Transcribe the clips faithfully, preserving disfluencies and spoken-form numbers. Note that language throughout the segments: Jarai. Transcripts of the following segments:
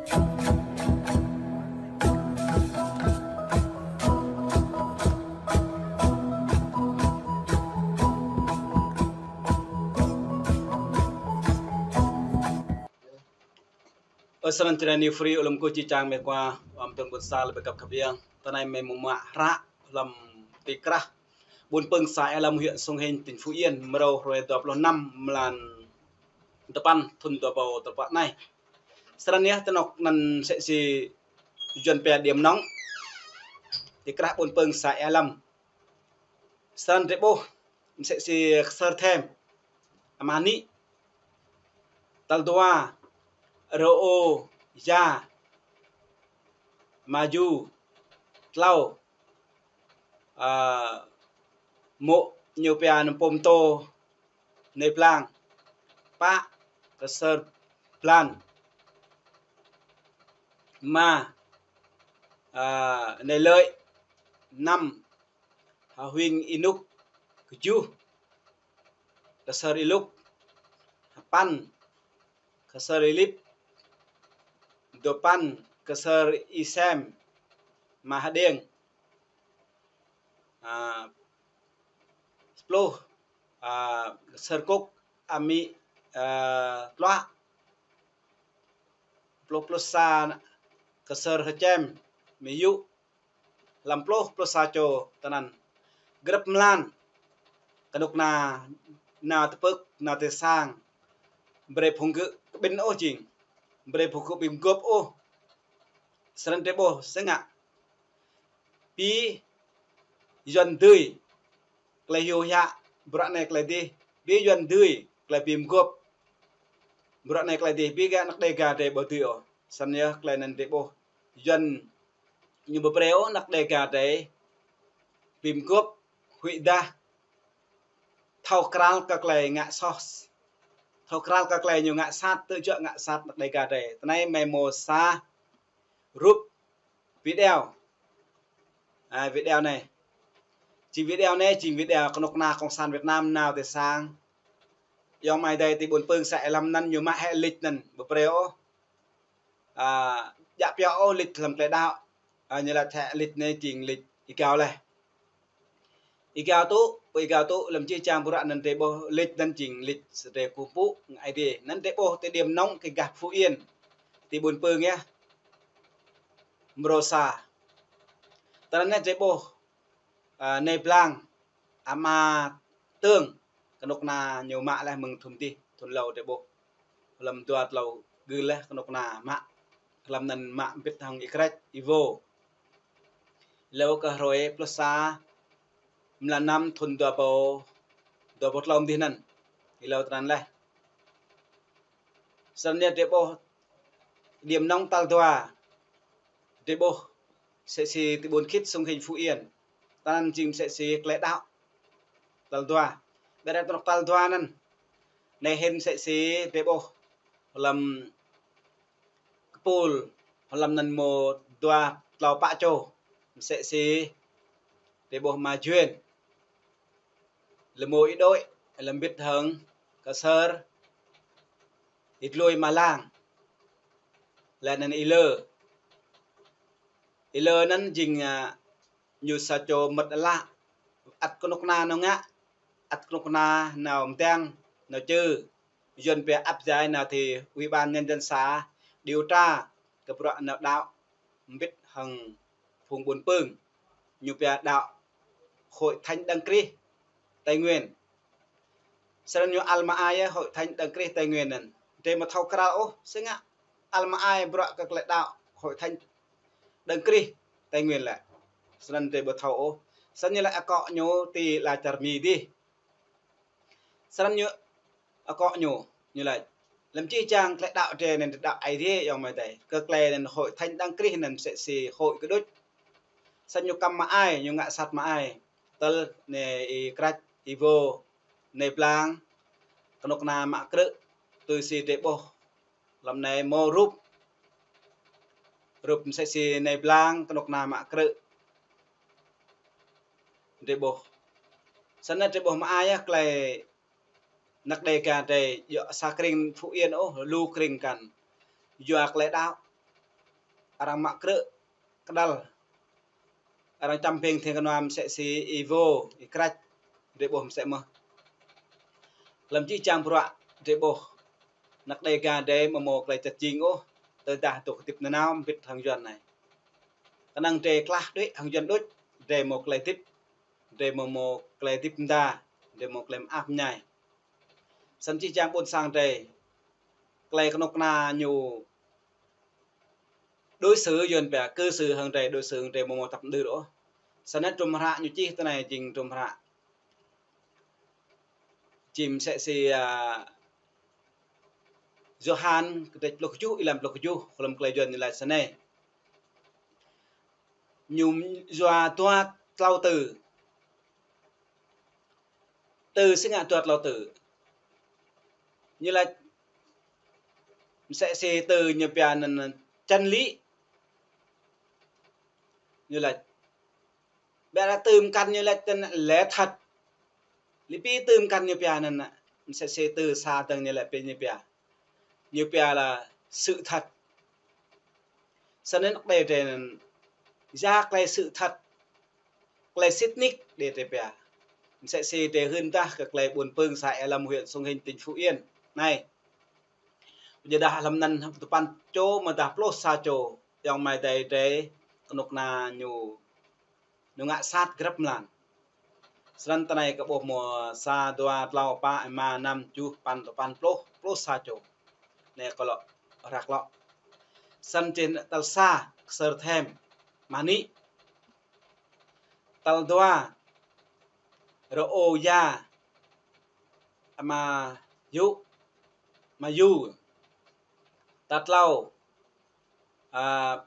Ơ srăng čơđai New Free, ơ lŏm kơ či čang mĕt wa, wa mơ̆ng ƀôn sang lĕ ƀơi kăp kăp yang. Tơ anai mĕt mơ̆ mă hră, lăm ti krah ƀôn Pơng, să Ea Lâm, huyện Sông Hinh, tỉnh Phú Yên, mrô hrơi dua pluh năm mlan tơpăn thun dua rơbâo dua pluh pă anai. Srăng yơh tơnŏk anăn msĕ si Yuăn pia điểm nóng. Ti krah ƀôn Pơng, să Ea Lâm. Srăng drơi ƀuh msĕ si Ksơr Them, Ama Nik. Tal dua, Rô Ô Ya, Ama Ju. Tlâo, a, mô̆ ñu pia nơm pôm tô, Nai Blang. Pă, Ksơr Blan. Rơma, a, Nai Lơi. Năm, Hơ Huing Inuk. Kơjuh, Ksơr Iluk. Hơpăn, Ksơr Ilip. Duapăn, Ksơr Isem, Ama Hơđiêng. A, pluh, a, Ksơr Kuk, Amĭ, a, Tluă. Pluh, pluh sa, Ksơr Hơčem, Amĭ Yŭ. Lăm pluh, pluh sa čô tơ anăn. Grăp mlan kơnuk kơna nao tơpưk, nao tơ sang. Brơi phung gơ̆ kơ ƀĭn ôh jing. Brơi phung gơ̆ ƀĭn gŏp ôh. Srăng drơi ƀuh sơngă. Bi Yuăn dưi klei hyu hiă, bruă anai klei dih. Bi Yuăn dưi klei bi mgŏp, bruă anai klei dih. Bi gah anak Đêga drơi ƀu dưi ôh. Srăng yơh klei anăn drơi ƀuh. Yuăn ñu ƀu brơi ôh anak Đêga drơi bi mgŏp, huĭ dah thâo krăn kơ klei ngă soh. Thâo krăn kơ klei ñu ngă sat, tơjuă ngă sat anak Đêga drơi. Tơ anai mĕt mơ̆ sa rup video. A, video anai. Jing video anai, jing video kơnuk kơna Cộng sản Việt Nam nao tơ sang. Ayŏng amai adơi ti ƀôn Pơng, să Ea Lâm anăn ñu mă hĕ lịch anăn, ƀu brơi ôh. A, djă pioh ôh lịch lăm klei đaŏ. A, ñu laĭ hĕ lịch anai jing lịch êgao laih. Êgao tŭ, ƀơi êgao tŭ, lăm jih jang bruă anăn drơi ƀuh lịch anăn jing lịch sa drơi kơkuh pơpŭ ngă Aê Diê. Anăn drơi ƀuh ti điểm nóng kơ gah Phú Yên, ti ƀôn Pơng yơh. Mrô sa. Tơ anăn drơi ƀuh, a, Nai Blang, Ama Tơng, kơnuk kơna ñu mă laih mơ̆ng thŭn dih, thŭn hlâo drơi ƀuh. Lăm dua tlâo gưl laih kơnuk kơna mă. Lăm anăn mă mbĭt hăng Y Krĕč, Y Vô. Hlâo kơ hrơi pluh sa mlan năm thŭn dua rơbâo, dua rơbâo tlâo dih anăn. Hlâo tơ anăn laih. Srăng yơh drơi ƀuh điểm nóng tal dua. Drơi ƀuh msĕ si ti ƀuôn Khit, Sông Hinh, Phú Yên. Tơ anăn jing msĕ si klei đaŏ. Tal dua. Ƀiădah tơnŏk tal dua anăn. Anai hĭn msĕ si drơi ƀuh lăm kơpul, lăm anăn mơ̆ dua tlâo pă čô. Msĕ si drơi ƀuh Ama Juen. Lơmô Y Đuĕ, lăm mbĭt hăng Ksơr Y Dlui, Ama Lang. Laih anăn Y Lơ. Y Lơ anăn jing, a, ñu sa čô mơmŏt ală. Ăt kơnuk kơna nao ngă, ăt kơnuk kơna nao mơdang, nao čư. Yuăn pia áp giải nao ti Ủy ban Nhân dân xã điều tra kơ bruă nao đaŏ mbĭt hăng phung ƀôn Pơng. Ñu pia đaŏ Hội Thánh Đấng Christ Tây Nguyên. Srăng ñu ăl mă ai yơh Hội Thánh Đấng Christ Tây Nguyên anăn. Drơi ƀu thâo krăn ôh, sơngă ăl mă ai bruă kơ klei đaŏ Hội Thánh Đấng Christ Tây Nguyên lĕ. Srăng drơi ƀu thâo ôh. Srăng ñu laĭ akŏ ñu ti ala čar Mi dih. Srăng ñu akŏ ñu, ñu laĭ. Lăm jih jang klei đaŏ drơi anăn đaŏ Aê Diê ayŏng amai adơi. Kơ klei anăn Hội Thánh Đấng Christ anăn msĕ si hội kơ đôč. Srăng ñu kăm mă ai, ñu ngă sat mă ai. Tơl anai Y Krĕč, Y Vô, Nai Blang, kơnuk kơna mă krư̆, tui si drơi ƀuh. Lăm anai mơ̆ rup. Rup msĕ si Nai Blang, kơnuk kơna mă krư̆. Drơi ƀuh. Srăng anăn drơi ƀuh mă ai yơh klei anak Đêga drơi, yua sa krĭng Phú Yên ôh, lu krĭng kăn. Yua klei đaŏ. arăng mă krư̆ kơđăl, arăng čăm ping thing kơnua msĕ si ih vô, ih krač, drơi ƀuh msĕ mơh. Lăm jih jang bruă drơi ƀuh, anăk Đêga drơi mơ̆ mâo tơlơi čăt jing ôh, tơdah dŏ hơdip nanao mbĭt hăng Yuan anai. Kơnơ̆ng drơi klah đuaĭ hăng Yuan đôč, drơi mâo tơlơi hơdip, drơi mâo, mâo tơlơi hơdip mơda, drơi mâo tơlơi mơak mơñai. Snăn jih jang ƀuôn sang drơi, tơlơi kơnuk kơna ñu đối xử Yuan pia, cư xử hăng drơi, đối xử hăng drơi mâo, mâo tăp đưr ôh. Snăn hrŏm hră ñu čih tui anai jing hrŏm hră. Čih msĕ si, a, Yôhan kdrêč pluh kjuh, êlan pluh kjuh, hlăm tơlơi Yuan ñu laĭ snei. Ñu yua dua tlâo từ. Từ si ngă dua tlâo từ. Ñu laĭ msĕ si từ ñu pia anăn chân lý. Ñu laĭ ƀiădah từ mkăn ñu laĭ anăn lẽ thật. Lĕ pi từ mkăn ñu pia anăn, msĕ si từ sa dơ̆ng ñu laĭ pi ñu pia. Ñu pia là sự thật. Snăn anăk Đêga drơi anăn, ya tơlơi sự thật, tơlơi sĭt nik Đêga drơi pia. Msĕ si drơi hưn dah kơ tơlơi ƀuôn Pưng, xã Ea Lâm, huyện Sông Hinh, tỉnh Phú Yên anai. Ñu dah hlăm anăn dua păn čô mơ̆ dah pluh sa čô, ayŏng amai adơi drơi, kơnuk kơna ñu, ñu ngă sat grăp mlan. Snăn tơ anai kơ ƀuh mâo sa, dua, tlâo, pă, êma, năm, tơjuh, păn, dua păn, pluh, pluh sa čô. Anai kơ lŏ, răk lŏ. Snăn čih tal sa, Ksơr Them, Mani. Tal dua, Rôya, Ama Yu, Ama Yu. Tal tlâo, a,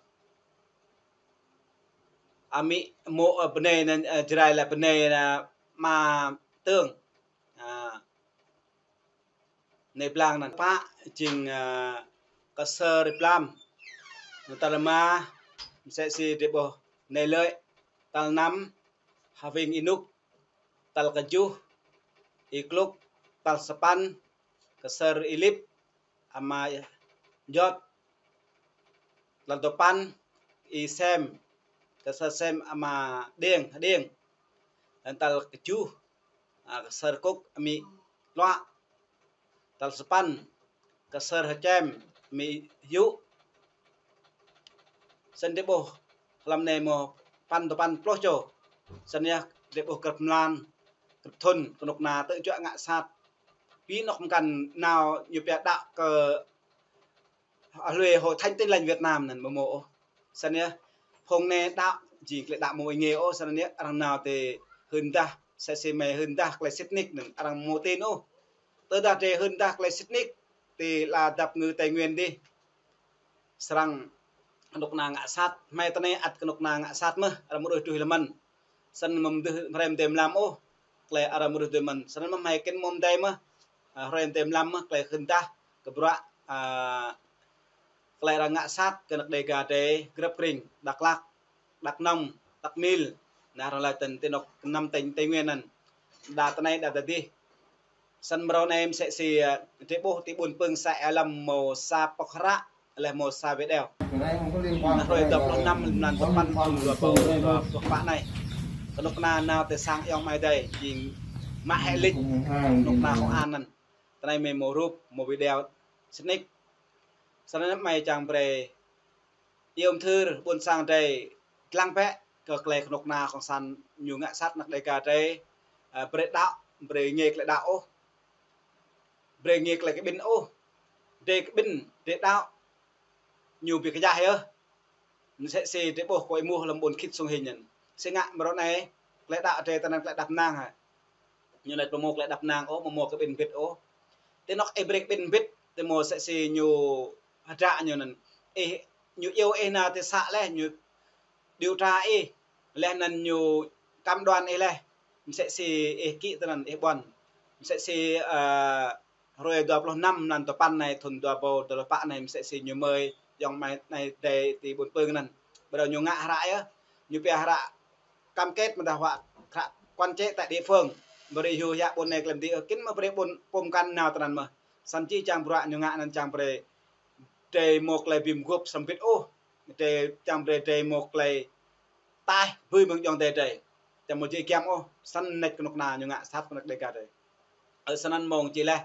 amĭ mŏ, a, bơnai anăn, a, Jrai laĭ bơnai anăn Ama Tơng. A, anai blang anăn. Pă jing, a, Ksơr Iplam. Tal rơma, msĕ si drơi ƀuh anai lơi. Tal năm, Having Inuk. Tal kjuh, Ikluk. Tal sapăn, Ksơr Ilip, Ama Jot. Tal dua păn, Isem, Ksơr Sem, Ama Điêng, Điêng. Leh tal kjuh, a, Ksơr Kuk, Amĭ Tluă. Tal sapăn, Ksơr Hčem, Amĭ Yu. Snăn drơi ƀuh hlăm anai mâo păn, dua păn pluh čô. Snăn yơh drơi ƀuh grăp mlan, grăp thŭn, kơnuk kơna tơjuă ngă sat. Pi anŏ mkăn nao ñu pia đăo kơ hlue Hội Thánh Tin Lành Việt Nam anăn mơ̆ mâo ôh. Snăn yơh, phung anai đăo, jing tơlơi đăo mâo êngiê ôh, snăn yơh, arăng nao tơ hưn dah, msĕ si mơi hưn dah tơlơi sĭt nik anăn, arăng mâo tin ôh. Tơdah drơi hưn dah tơlơi sĭt nik, ti ala dăp ngư Tây Nguyên dih. Srăng kơnuk kơna ngă sat, hmei tơ anai ăt kơnuk kơna ngă sat mơh, arăng mơ̆ đuaĭ tui hlăm anăn. Snăn mơ̆ mdưh hrơi mdei mlam ôh, tơlơi arăng mơ̆ đuaĭ tui mơ̆n. Snăn mơ̆ hmei kĭn mơ̆ mdei mơh, a, hrơi mdei mlam mơh, tơlơi hưn dah, kơ bruă, a, tơlơi arăng ngă sat, kơ anăk Đêga drơi, grăp krĭng, Dak Lak, Dak Nông, Dak Mil, anăn arăng laĭ tơ anŭn ti anŏ năm tỉnh Tây Nguyên anăn. Đa tơ anai, đa tơ dih. Snăn mrâo anai msĕ si, a, drơi ƀuh ti ƀuôn Pưng xã Ea Lâm mâo sa pŏk hră, leh mâo sa video. Anăn hrơi dua pluh năm mlan dua păn thŭn dua êbâo dua pluh pă anai. Kơnuk kơna nao tơ sang ayŏng amai adơi, jing mă hĕ lịch, kơnuk kơna công an anăn. Tơ anai mơi mâo rup, mâo video sĭt nik. Snăn anăn mơi čang brơi iâu mthưr ƀuôn sang drơi dlăng bĕ kơ tơlơi kơnuk kơna cộng sản ñu ngă sat anăk Đêga drơi, a, brơi đăo, brơi êngiê tơlơi đăo ôh. Brơi êngiê tơlơi kƀĭn ôh. Drơi kƀĭn, drơi đăo, ñu bi kơjăh yơh. Msĕ si drơi ƀuh kơ ih ƀuh hlăm ƀuôn Khit Sông Hinh anăn. Si ngă mrâo anai, tơlơi đăo drơi tơ anăn tơlơi đăp năng hă. Ñu laĭ ƀu mâo tơlơi đăp năng ôh, ƀu mâo kƀĭn mbĭt ôh. Ti anŏ ih brơi kƀĭn mbĭt, ti mâo msĕ si ñu hơdră ñu anăn. Ih, ñu iâu ih nao ti xã leh, ñu điều tra ih, leh anăn ñu cam đoan ih leh. Msĕ si ih kĭ tơ anăn ih ƀuăn. Msĕ si, a, hrơi dua pluh năm mlan dua păn anai, thŭn dua êbâo dua pluh pă anai, msĕ si ñu mơi ayŏng amai adơi ti ƀuôn Pưng anăn. Ƀiădah ñu ngă hră yơh. Ñu pia hră cam kết mơ̆ dah huă hră quản chế tại địa phương. Brơi hyu hia ƀuôn anai tơlơi mơdi ôh, kĭn mơ̆ brơi ƀuôn pô mkăn nao tơ anăn mơh. Snăn jih jang bruă ñu ngă anăn čang brơi drơi mâo tơlơi bi mguôp săm bĭt ôh. drơi, čang brơi drơi mơ̆ng tơlơi taih bơwih mơ̆ng ayŏng adơi drơi. Čang mơ̆ či giăm ôh, săn nač kơnuk kơna ñu ngă sat kơnuk Dega drơi. Ơ, săn anŭn mơ̆ng či laih,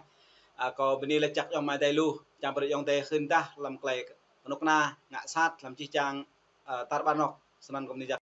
a, kâo bơni laĭ jak ayŏng amai adơi lu, čang brơi ayŏng adơi khĭn tah lăm tơlơi kơnuk kơna ngă sat lăm čih čang, a, tar ƀar anŏ, săn anŭn kâo bơni jak.